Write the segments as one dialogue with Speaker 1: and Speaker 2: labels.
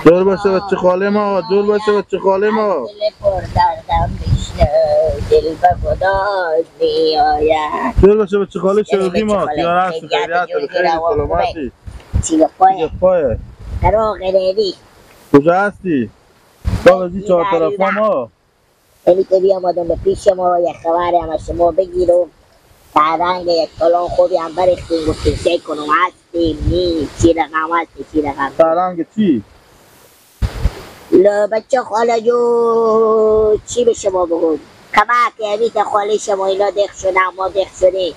Speaker 1: دور باشه بچه خاله ما، دور باشه بچه خاله ما. دور باشه بچه خاله شوقی ما. کیان هستی؟ خیریت، خیلی سلامتی. چی پایه؟ کجا هستی؟ با از چهار طرف ما.
Speaker 2: یعنی که بیامدم به پیش ما یک خبر هم از شما بگیرم. ترنگ یک کلان خوبی هم برختیم، گفتیم سه کنم هستیم نی چی رقم هستی چی رقم.
Speaker 1: ترنگ چی؟
Speaker 2: لا بچه خاله جو چی به شما بگم؟ کمک همیت خاله شما اینا دخ شده ما دخ شده.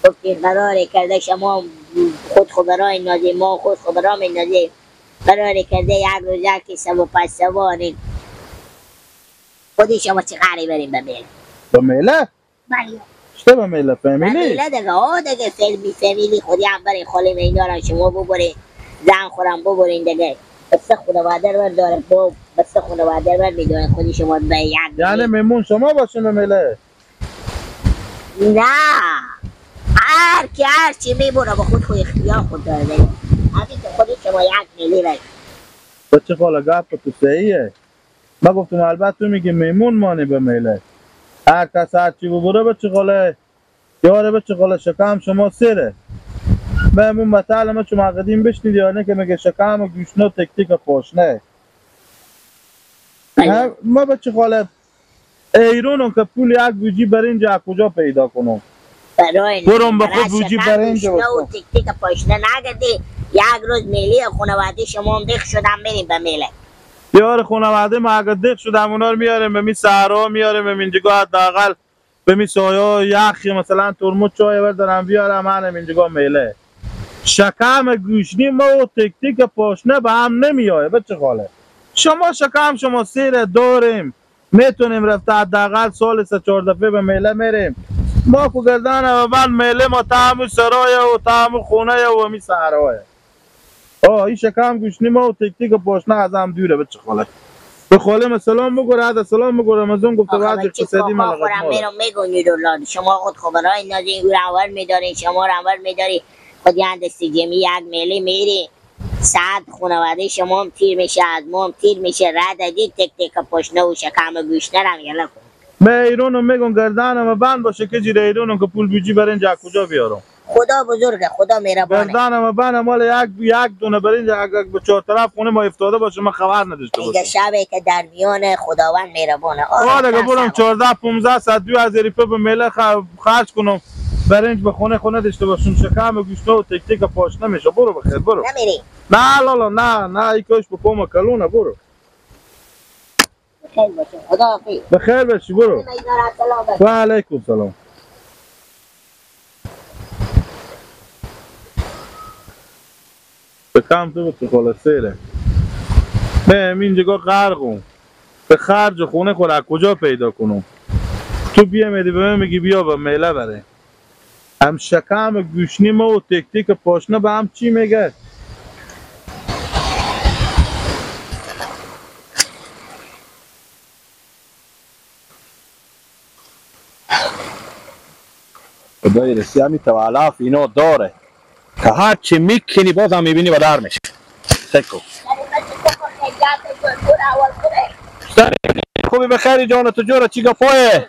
Speaker 2: گفتیم قراره کرده شما خود خبرای نازیم ما خود خبرا می نازیم. قراره کرده یک روز یکی سو پس سوانیم. خودی شما چه قری بریم به میله؟
Speaker 1: به میله؟
Speaker 2: بله.
Speaker 1: چطور به میله؟ فامیلی؟
Speaker 2: به میله دیگه، آه دیگه فامیلی خودی هم برین خاله اینا رو شما ببرین زن خورم ببرین دیگه. بس خانواده رو داره با بس خانواده رو میدونه خودی شما به یک.
Speaker 1: یعنی میمون شما باشین به میله؟
Speaker 2: نه هر کی هر چی میبره با خود خود اختیار خود داره دیگه. همین که خودی شما یک میلی برین.
Speaker 1: بچه خاله گپ تو صحیحه. ما گفتم البته تو میگی میمون مانی به میله. هر کس هر چی ببره بچه خاله یاره بچه خاله شکم شما سره. میمون مثلا ما چون قدیم بشنید یا نه که میگه شکم و گوشنه تک تک پاشنه. ما بچه خاله ایرونم که پول یک بوجی برنج از کجا پیدا کنم؟ برم به خود بوجی برنج
Speaker 2: و تک تک پاشنه نگردی. یک روز میلی خانواده شما هم دخ شدم بریم به میله.
Speaker 1: یار خانواده ما اگر دق شدم اونا رو میاریم به می صحرا میاریم به اینجا حداقل به می سایه یخی مثلا ترمز چای بردارم بیارم منم اینجا میله. شکم گوشنی ما و تک تک پاشنه به هم نمیایه بچه خاله. شما شکم شما سیر داریم میتونیم رفته حداقل سال سه چهار دفعه به میله میریم. ما کو گردن و بعد میله ما طعم سرای و طعم خونه و می صحرا. آه این شکم گوشنی ما و تک تک پاشنه از هم دوره بچه خاله. به خاله سلام بگو، عد سلام بگو. رمضان گفته بعد اقتصادی من
Speaker 2: خورم میرم میگونی شما خود خبرای نازین او اول میدارین شما رو اول میداری خود یه دستی جمعی یک میلی میری صد خانواده شما هم تیر میشه از ما هم تیر میشه. رد دید تک تک پاشنه و شکم گوشنه رو یلا کن.
Speaker 1: من ایرانم میگم گردنم بند باشه که جیر ایرانم که پول بیجی برنج از کجا بیارم؟
Speaker 2: خدا بزرگه، خدا مهربانه.
Speaker 1: گردنم بند مال یک دونه برنج اگر به چهار طرف خونه ما افتاده باشه من خبر نداشته باشم.
Speaker 2: دیگه شبی که در میان خداوند مهربانه.
Speaker 1: آره دیگه برم 14 15 صد دو از ریپه به میله خرج کنم برنج به خونه خونه داشته باشم شکم گوشت و تک تک پاش نمیشه. برو بخیر برو.
Speaker 2: نمیری؟
Speaker 1: نه لالا نه نه ای کاش به پام کلونه برو.
Speaker 2: بخیر باشی خدا حافظ.
Speaker 1: بخیر باشی برو. و علیکم سلام. به کم تو به خلاصه به اینجا غرقم به خرج خونه خود از کجا پیدا کنم؟ تو بیا میدی به من میگی بیا به میله بره. هم شکم گوشنی ما و تک تک پاشنه به هم چی میگه؟
Speaker 3: خدای رسی همی توالف اینا داره که هر چی میکنی باز هم میبینی و در میشه. سکو خوبی بخیری جان تو جوره چی گپایه؟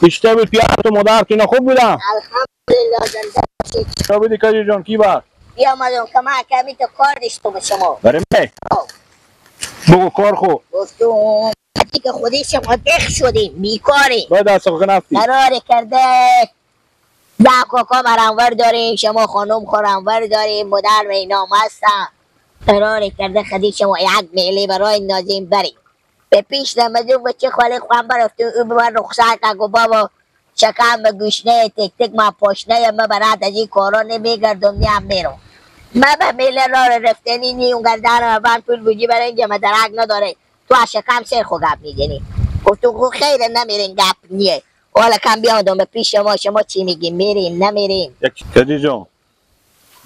Speaker 3: بیشتر بود پیار تو مادر تو اینا خوب بودم؟
Speaker 2: الحمدلله زنده باشید.
Speaker 3: چه بودی کجی جان کی بر؟
Speaker 2: بیامدم که من کمی تو کار داشتم به شما.
Speaker 3: برای من؟ بگو کار خو.
Speaker 2: گفتم که خودی شما دخ شدیم بیکاری.
Speaker 3: باید دست خو نفتی.
Speaker 2: قرار کرده زن کاکا مرانور داریم شما خانم خورانور داریم مادر و اینا هستن. قرار کرده خدی شما یک میلی برای نازیم بریم. به پیش نمدون بچه خاله خواهم برفتون او به من رخصت کرد گفت بابا شکم به گوشنه تک تک من پاشنه من برات از این کارا نمیگردم نیم میرم. من به میله راه رفتنی نی اون گردن من پول بودی برای اینجا من درک نداره تو از شکم سر خو گپ میزنی. گفتم خو خیر نمیرین گپ نیه. حالا کم بیامدم به پیش شما شما چی میگی میریم نمیریم؟
Speaker 3: کجی جان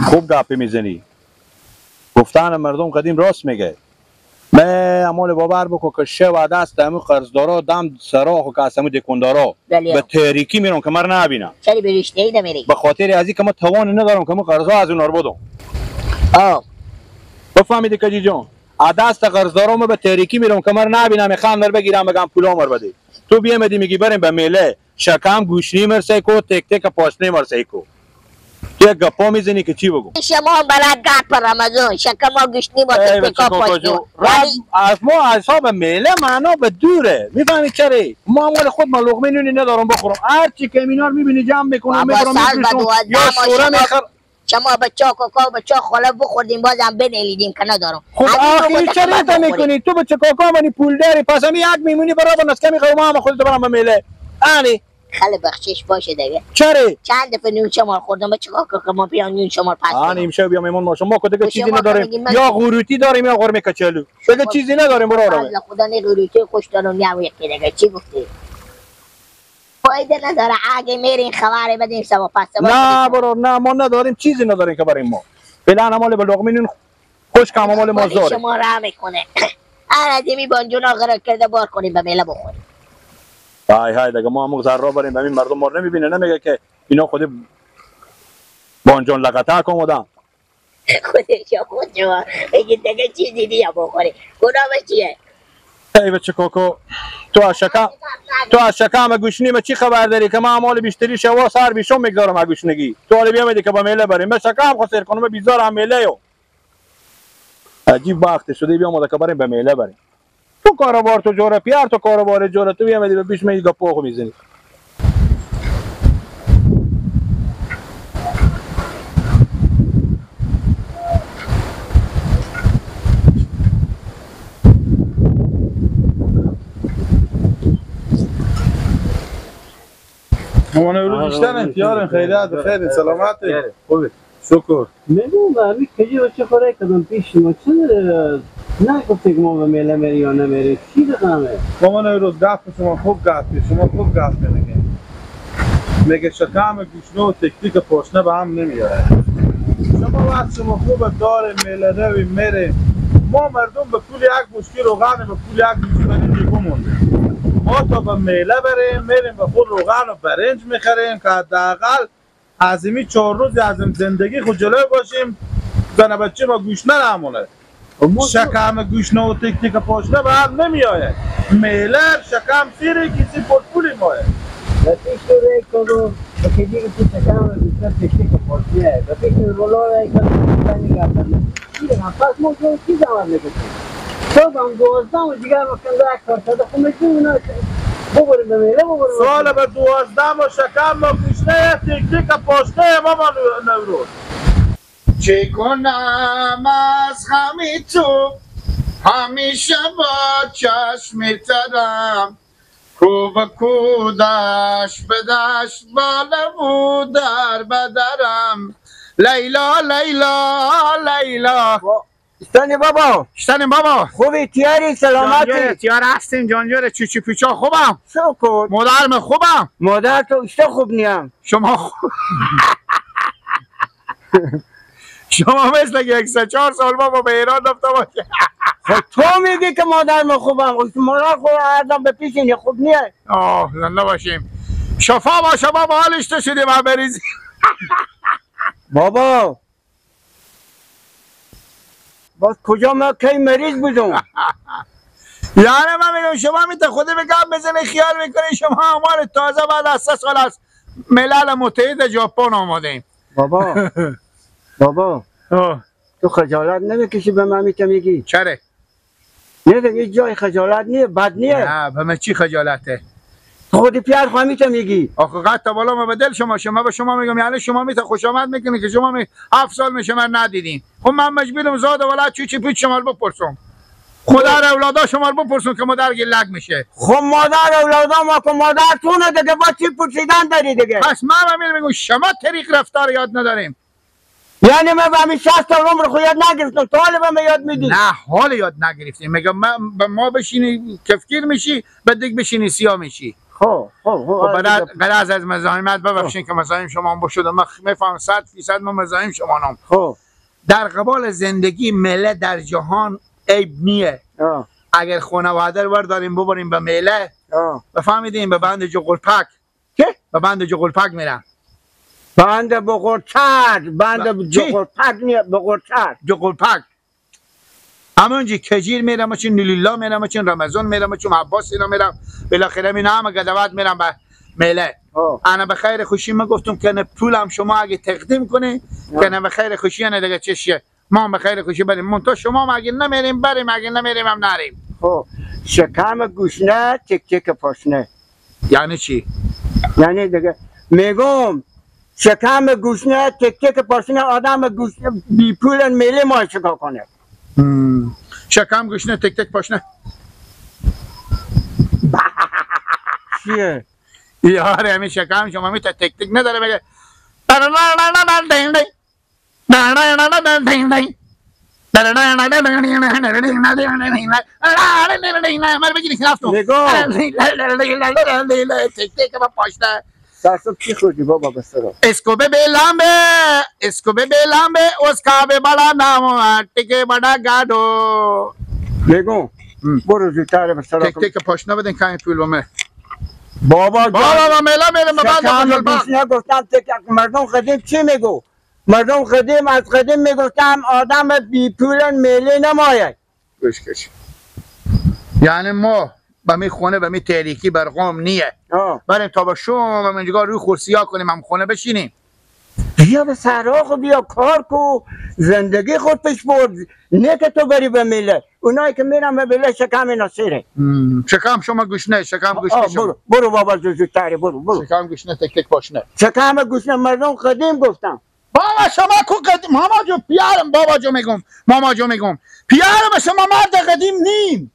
Speaker 3: خوب گپی میزنی. گفتن مردم قدیم راست میگه. به امال باور بکن که شو دست همو قرضدارا دم سراخ و که از همو دکاندارا به تحریکی میرم که من نبینم.
Speaker 2: چرا به رشته ای نمیری؟
Speaker 3: به خاطر از که ما توان ندارم که ما قرضا از اونار بدم.
Speaker 2: آه
Speaker 3: بفهمیدی کجی جان؟ از دست قرضدارا ما به تحریکی میرم که من نبینم، میخوام مر بگیرم بگم پولا مر بده. تو بیامدی میگی بریم به میله، شکم گوشنی مرسه کو تک تک پاشنه مرسه کو. تو گپا میزنی که چی بگم؟
Speaker 2: شما بلد گپ رمضان شکم گوشنی با تک تک پاشنه.
Speaker 3: از ما اصحاب میله معنا به دوره. میفهمی چرا؟ ما مال خود ما لقمه نونی ندارم بخورم. هر چی که مینار میبینی جمع میکنم میبرم میفروشم. یا شوره میخرم.
Speaker 2: شما بچه کاکا بچه خاله بخوردیم بازم بنلیدیم که ندارم.
Speaker 3: خب آخری چرا تا میکنی؟ تو بچه کاکا منی پول داری پس هم یک میمونی برای از کمی قوم هم خودت برام میله. آنی
Speaker 2: خیلی بخشش باشه دیگه.
Speaker 3: چرا؟
Speaker 2: چند دفعه نون شمار خوردم بچه کاکا که ما بیان نون شمار پس.
Speaker 3: آنی امشب بیا میمون ما شما که دیگه چیزی نداریم. یا غروتی داریم یا قرمه کچلو. دیگه چیزی نداریم برادر.
Speaker 2: خدا نه غروتی خوش دارم نه یکی دیگه چی گفتی؟ فایده نداره اگه میرین خبر بدیم سبا پس سبا.
Speaker 3: نه برو نه ما نداریم چیزی نداریم که بریم ما فعلا مال به لقمه نون خوش کم مال ما زاره.
Speaker 2: شما را میکنه ار بانجونا غرق کرده بار کنیم به میله بخوریم.
Speaker 3: های های دیگه ما هم ذره بریم ببین مردم ما نمیبینه نمیگه که اینا خود بانجان لقطه کم
Speaker 2: خودش خود شما بگید دیگه چیزی دیگه بخوری گناه چیه؟
Speaker 3: ای بچه کاکا تو از شکم گوشنی ما چی خبر داری که ما مال بیشتری شوا سر بیشون میگذارم از گوشنگی. تو حالا بیامدی که با میله بریم. من شکم خو سیر کنم بیزارم میله یو. عجیب وقت شده بیامده که بریم به میله بریم. تو کاروبار تو جوره پیار تو کاروبار جوره تو بیامدی به پیش می گپو خو میزنی.
Speaker 1: مامان امروز بیشتر امتیارم خیریت بخیر سلامتی خوبی شکر.
Speaker 4: میگم همی کجی بچه خوره کدوم پیش ما چه نگفتی که ما به میله میری یا نمیری چی دقمه؟
Speaker 1: مامان امروز گفت شما خوب گفتی شما خوب گفتی میگه میگه شکم گوشنه و تکتیک پاشنه به هم نمیاره. شما وقت شما خوب داره میله روی میره. ما مردم به پول یک بشکی روغن به پول یک بشکی دیگه مونده. ما تا به میله بریم میریم به خود روغن و برنج میخریم که حداقل از این 4 روز از زندگی خود جلوی باشیم زن بچه ما گوش نمونه. شکم گوشنه و تک تک پاشنه به هم نمیآید. میله شکم سیره کسی پول ماه.
Speaker 4: به پیش رو کدو به کدی که شکم گوشنه تک تک پاشنه به پیش رولا رو کدو نگه پس ما چی زمان میکشیم؟ صبح هم 12 و دیگر وقت یک کار شده خب میتونیم اینا ببریم به میله ببریم.
Speaker 1: سال به 12 و شکم و گوشنه تک تک پاشنه ما نوروز.
Speaker 5: چه کنم از غم تو همیشه با چشم ترم کو به کو دشت به دشت بالا و در به درم لیلا لیلا لیلا.
Speaker 4: شتنی بابا
Speaker 5: شتنی بابا
Speaker 4: خوبی تیاری سلامتی
Speaker 5: تیار هستیم جانجور چوچی پیچا خوبم
Speaker 4: شکر.
Speaker 5: مادرم خوبم.
Speaker 4: مادر تو اشتا خوب نیم.
Speaker 5: شما خوب شما مثل که 104 سال بابا به ایران رفته باشه.
Speaker 4: خب تو میگی که مادرم خوبم. مادر خود آدم به پیش اینه خوب نیه.
Speaker 5: آه زنده باشیم شفا باشه بابا حالش تو شدیم هم بریزیم.
Speaker 4: بابا باز کجا من کی مریض بودم؟
Speaker 5: یعنی من میگم شما میته خودی بگم بزنی خیال میکنی شما آمار تازه بعد از 3 سال از ملل متحد ژاپن آمادیم.
Speaker 4: بابا بابا تو خجالت نمیکشی به من میته میگی؟
Speaker 5: چرا؟
Speaker 4: نه دیگه جای خجالت نیه بد نیه.
Speaker 5: نه به من چی خجالته؟
Speaker 4: خودی پیار خواهی میته میگی.
Speaker 5: آخه قد تا بالا ما به دل شما شما به شما میگم یعنی شما میته خوش آمد میکنی که شما 7 سال میشه من ندیدین. خب من مجبورم زاد ولد چی چی پیچ شما بپرسم. خدا را اولادا شما رو بپرسون که مادر گلک میشه.
Speaker 4: خب مادر اولادا ما که مادر تونه دیگه با چی پرسیدن داری دیگه؟
Speaker 5: پس من هم میگم شما طریق رفتار یاد نداریم.
Speaker 4: یعنی من به همین 60 سال عمر خود یاد نگرفتم تو حال به من یاد میدی؟
Speaker 5: نه حال یاد نگرفتیم. میگم من ما بشینی کفگیر میشی بعد دیگه بشینی سیاه میشی.
Speaker 4: خب خب
Speaker 5: خب بعد از مزاحمت ببخشین که مزاحم شما هم شدم. من میفهم 100% من مزاحم شما نم.
Speaker 4: خب
Speaker 5: در قبال زندگی مله در جهان عیب نیه. اگر خانواده رو داریم ببریم به میله، بفهمیدیم به بند جغلپک.
Speaker 4: چه؟
Speaker 5: به بند جغلپک میرم.
Speaker 4: بند بغرتر، بند جغلپک نیه، بغرتر.
Speaker 5: جغلپک. همونجی کجیر میرم، چون نیلیلا میرم، چون رمضان میرم، چون عباس اینا میرم، بالاخره اینا همه گدوات میرم به میله. انا به خیر خوشی ما گفتم که نه پولم شما اگه تقدیم کنی که نه به خیر خوشی، نه دیگه چشیه، ما هم به خیر خوشی بریم. منتها شما هم اگه نمیریم بریم، اگه نمیریم هم نریم.
Speaker 4: خب شکم گوشنه تک تک پاشنه.
Speaker 5: یعنی چی؟
Speaker 4: یعنی دیگه میگم شکم گوشنه تک تک پاشنه، آدم گوشنه بی پول میله ما چیکار کنه؟
Speaker 5: شکم گوشنه تک تک پاشنه.
Speaker 4: چیه؟
Speaker 5: یاره همین شکم شما می تک تک نداره بگه. इसको बे लांबे, इसको बे लांबे, उसका बे बड़ा नाम टिके बड़ा गाडो.
Speaker 4: میگم برو زودتر به سراغ.
Speaker 5: تک تک پاشنه بدین کمی پول به من.
Speaker 4: بابا
Speaker 5: بابا میلا میرم به بند.
Speaker 4: گفتم تک مردم قدیم چی میگو؟ مردم قدیم از قدیم میگفتم آدم بی پول میله نماید.
Speaker 5: گوش کش. یعنی ما به می خونه به می تحریکی برقام نیه. بریم تا با شما و منجگاه روی خورسیا کنیم، هم خونه بشینیم.
Speaker 4: بیا به سراغ، بیا کار کو، زندگی خود پیش برد. نه که تو بری به میله. اونایی که میرن به میله شکم اینا سیره.
Speaker 5: شکم شما گوشنه، شکم گوشنه شما.
Speaker 4: برو برو بابا زودتر برو برو.
Speaker 5: شکم گوشنه تک تک پاشنه.
Speaker 4: شکم گوشنه مردم قدیم گفتم.
Speaker 5: بابا شما کو قدیم؟ ماما جو پیارم، بابا جو میگم، ماما جو میگم پیارم، شما مرد قدیم نیم.